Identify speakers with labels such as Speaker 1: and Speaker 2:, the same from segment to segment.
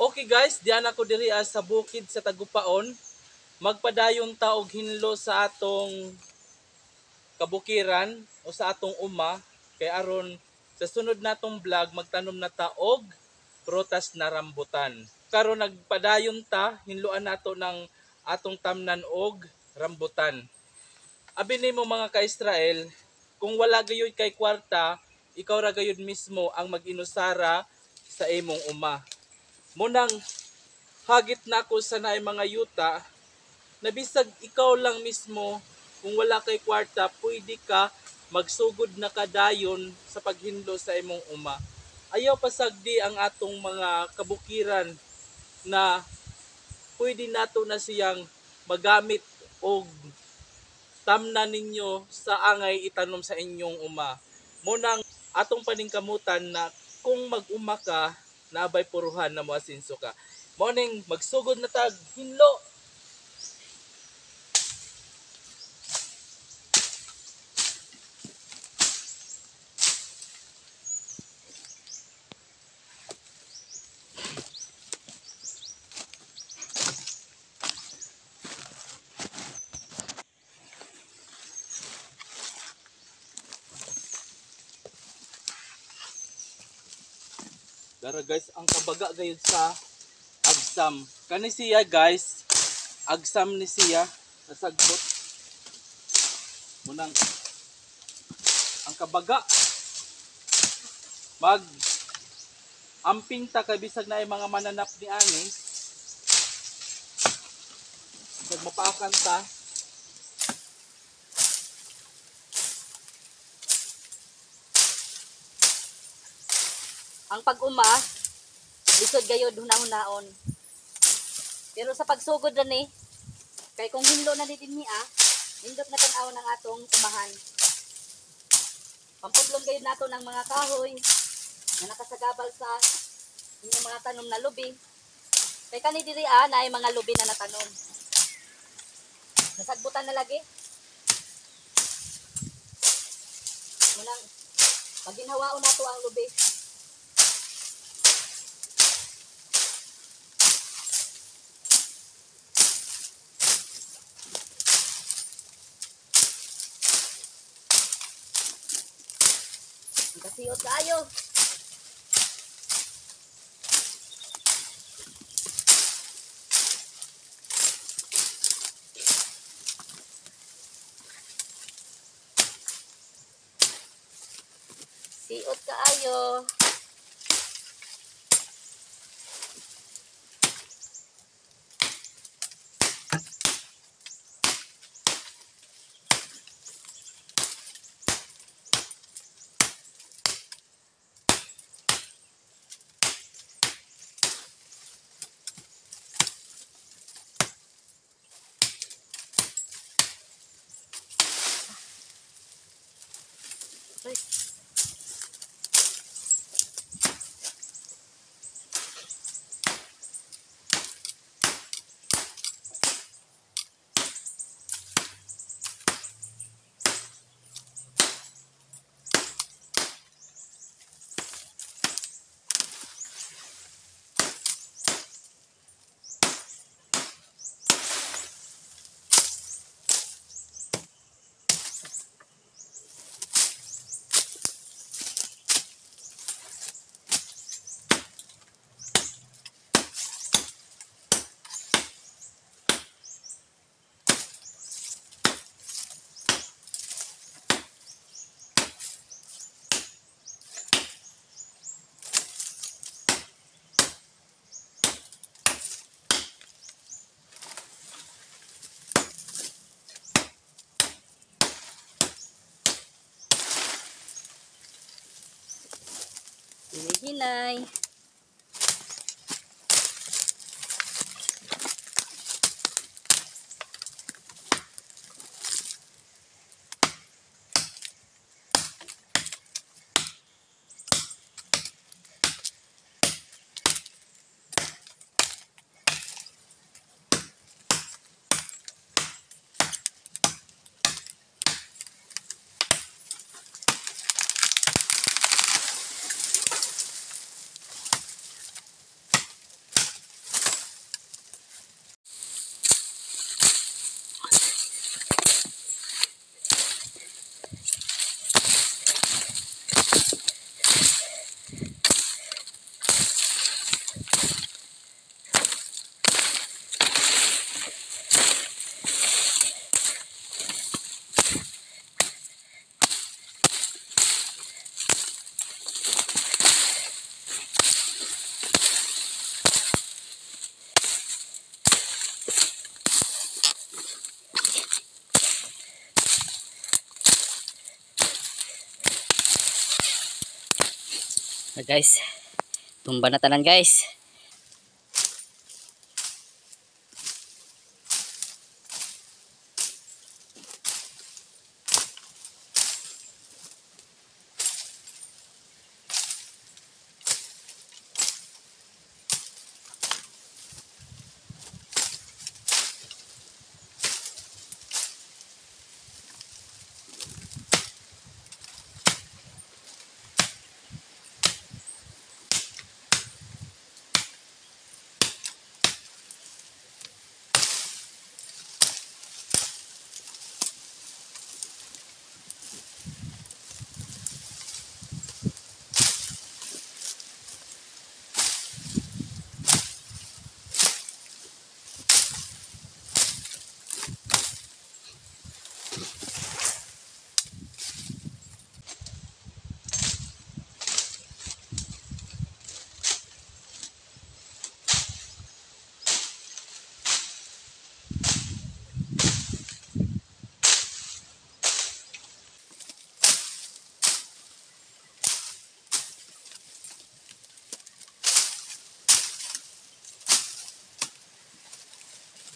Speaker 1: Okay guys, diyan ako diri sa bukid sa Tagupaon. Magpadayon ta og hinlo sa atong kabukiran o sa atong uma kay aron sa sunod natong vlog magtanom na ta og prutas na rambutan. Karon nagpadayon ta, hinloan nato ng atong tamnan og rambutan. Abi nimo, mga ka-Israel, kung wala gayud kay kwarta, ikaw ra gayud mismo ang mag-inusara sa imong uma. Munang hagit nako sa naay mga yuta na bisag ikaw lang mismo, kung wala kay kwarta, pwede ka magsugod na kadayon sa paghinlo sa imong uma. Ayaw pasagdi ang atong mga kabukiran na pwede nato na siyang magamit og tamna ninyo sa angay itanom sa inyong uma. Munang atong paningkamutan na kung mag-uma ka, nabay puruhan na moasinso ka. Morning, magsugod na tag hinlo. Dara guys, ang kabaga gayud sa agsam. Kani siya guys, agsam ni siya nasagbot. Munang ang kabaga mag amping ta kay bisag naay mga mananap ni ani. Bisag mapaakan ta.
Speaker 2: Ang pag-uma, lisod gayod hunahun-hunaon. Pero sa pagsugod ra ni, kay kung hinlo na ni dinhi nindot na tan-aw ng atong umahan. Pampudlon gayud nato ng mga kahoy na nakasagabal sa inyong mga tanom na lubi. Kay kani diri naay mga lubi na natanom. Nasagbutan na lagi. Munang paginhawaon nato ang lubi. Kasiot kaayo. Siot kaayo. Hinay. Na guys, tumba na tanan guys.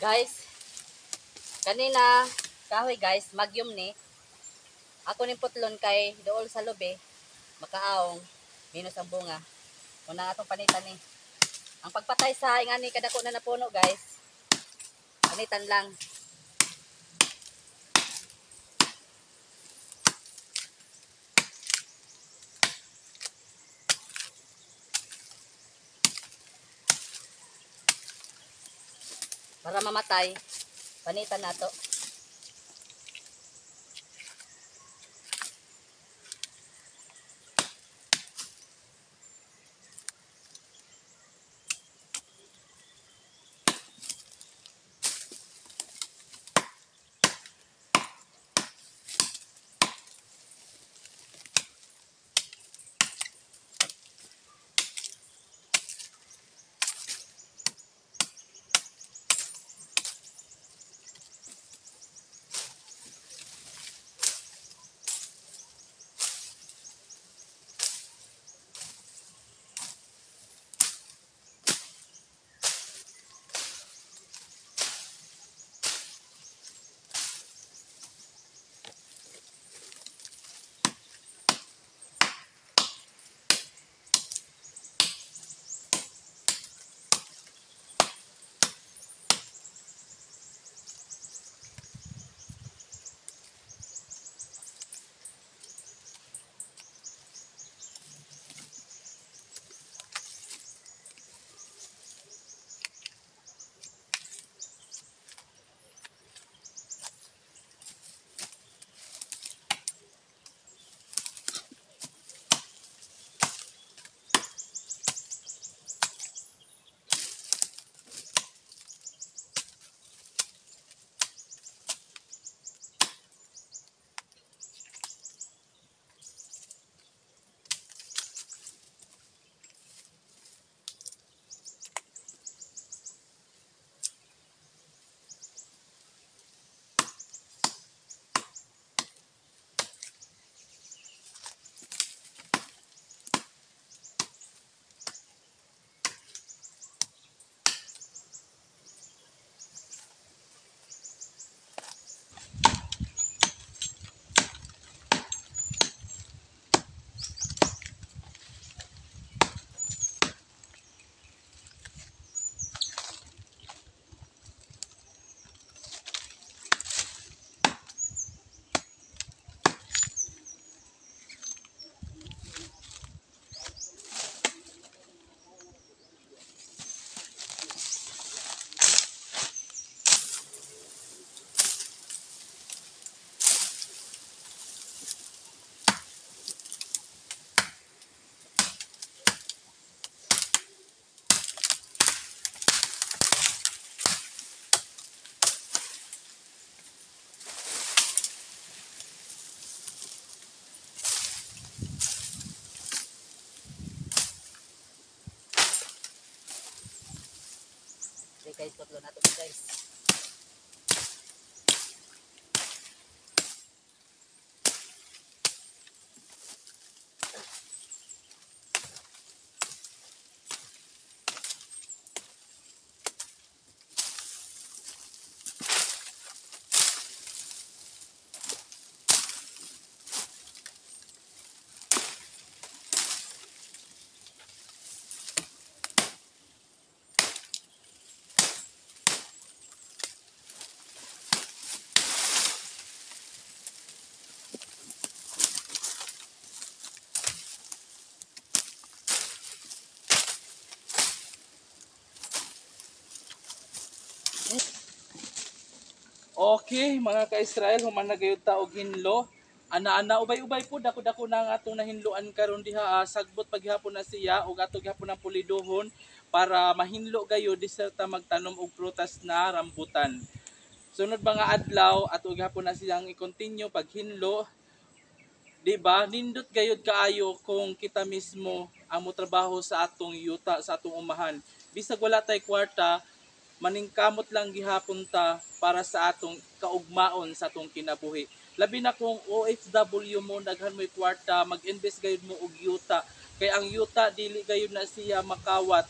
Speaker 2: Guys, kanina kahoy guys, magyum ni. Ako ning putlon kay dool sa lubi, makaawong minus ang bunga. Una atong panitan ni. Ang pagpatay sa ingani kadako na napuno guys. Panitan lang. Para mamatay, panitan nato. Okay guys, putlo nato guys.
Speaker 1: Okay, mga ka-Israel, human na gayud ta og hinlo. Ana-ana, ubay-ubay po, dako-dako na ang atong nahinloan karon diha, sagbot paghapon na siya ug ato gihapon ang pulidohon para mahinlo gayud di ta magtanom og prutas na rambutan. Sunod mga adlaw ato gihapon na siyang i-continue paghinlo. Di ba? Nindot gayud kaayo kung kita mismo ang motrabaho sa atong yuta, sa atong umahan. Bisag wala tay kwarta, maningkamot lang gihapon ta para sa atong kaugmaon sa atong kinabuhi. Labi na kung OFW mo, daghan mo'y kwarta, mag-invest gayud mo og yuta. Kay ang yuta dili gayud na siya makawat.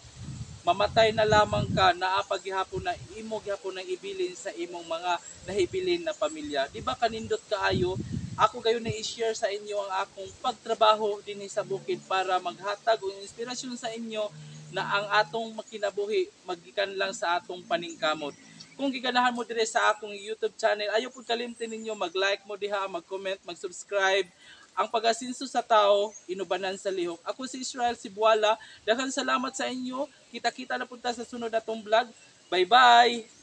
Speaker 1: Mamatay na lamang ka, naa pa gihapon na imo gihapon nang ibilin sa imong mga nahibilin na pamilya. Di ba kanindot kaayo? Ako gayon na i-share sa inyo ang akong pagtrabaho dinhi sa bukid para maghatag og inspirasyon sa inyo na ang atong makinabuhi magikan lang sa atong paningkamot. Kung giganahan mo dire sa akong YouTube channel, ayo pud kalimti ninyo mag-like mo diha, mag-comment, mag-subscribe. Ang pag-asinso sa tao, inubanan sa lihok. Ako si Israel Sibuala. Daghang salamat sa inyo. Kita-kita na punta sa sunod natong vlog. Bye-bye!